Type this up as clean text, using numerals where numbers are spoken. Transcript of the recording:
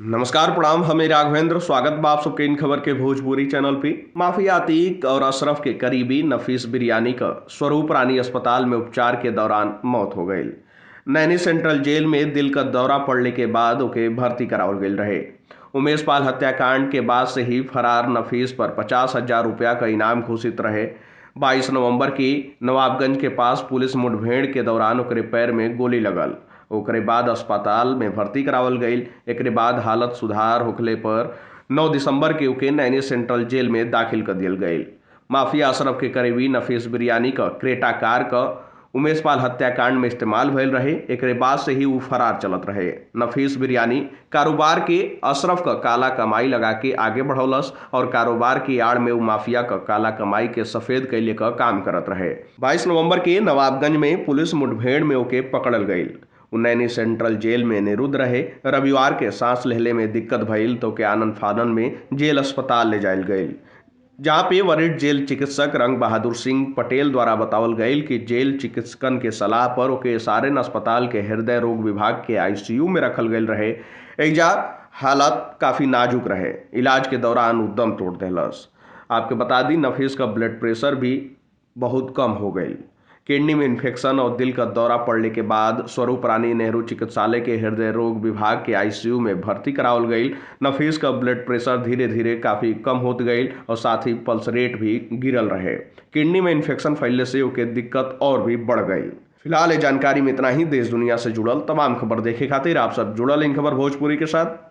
नमस्कार प्रणाम, हमें राघवेंद्र, स्वागत बा आप सबके इन खबर के भोजपुरी चैनल पे। माफिया अतीक और अशरफ के करीबी नफीस बिरयानी का स्वरूप रानी अस्पताल में उपचार के दौरान मौत हो गई। नैनी सेंट्रल जेल में दिल का दौरा पड़ने के बाद ओके भर्ती करावल गई रहे। उमेश पाल हत्याकांड के बाद से ही फरार नफीस पर 50,000 रुपया का इनाम घोषित रहे। 22 नवंबर की नवाबगंज के पास पुलिस मुठभेड़ के दौरान ओकरे पैर में गोली लगल। ओकरे बाद अस्पताल में भर्ती करावल गई। एकरे बाद हालत सुधार होखले पर 9 दिसंबर के ओके नैनी सेंट्रल जेल में दाखिल कर दियल गई। माफिया अशरफ के करीबी नफीस बिरयानी का क्रेटा कार का उमेश पाल हत्याकांड में इस्तेमाल भइल रहे। एकरे बाद से ही वो फरार चलत रहे। नफीस बिरयानी कारोबार के अशरफ का काला कमाई लगा के आगे बढ़ौलस और कारोबार की आड़ में वो माफिया का काला कमाई के सफेद कैले का काम करत रहे। 22 नवंबर के नवाबगंज में पुलिस मुठभेड़ में ओके पकड़ल गई। नैनी सेंट्रल जेल में निरुद्ध रहे। रविवार के सांस लेहले में दिक्कत भइल तो के आनन फानन में जेल अस्पताल ले जायल गई, जहाँ पे वरिष्ठ जेल चिकित्सक रंग बहादुर सिंह पटेल द्वारा बतावल गई कि जेल चिकित्सकन के सलाह पर ओके सारन अस्पताल के हृदय रोग विभाग के आईसीयू में रखल गई रहे। एजा हालत काफ़ी नाजुक रहे। इलाज के दौरान उ दम तोड़ देहलस। आपके बता दी नफीस का ब्लड प्रेशर भी बहुत कम हो गई। किडनी में इन्फेक्शन और दिल का दौरा पड़ने के बाद स्वरूप रानी नेहरू चिकित्सालय के हृदय रोग विभाग के आईसीयू में भर्ती करावल गई। नफीस का ब्लड प्रेशर धीरे धीरे काफ़ी कम होत गई और साथ ही पल्स रेट भी गिरल रहे। किडनी में इन्फेक्शन फैलने से ओके दिक्कत और भी बढ़ गई। फिलहाल ये जानकारी में इतना ही। देश दुनिया से जुड़ल तमाम खबर देखे खातिर आप सब जुड़ल इन खबर भोजपुरी के साथ।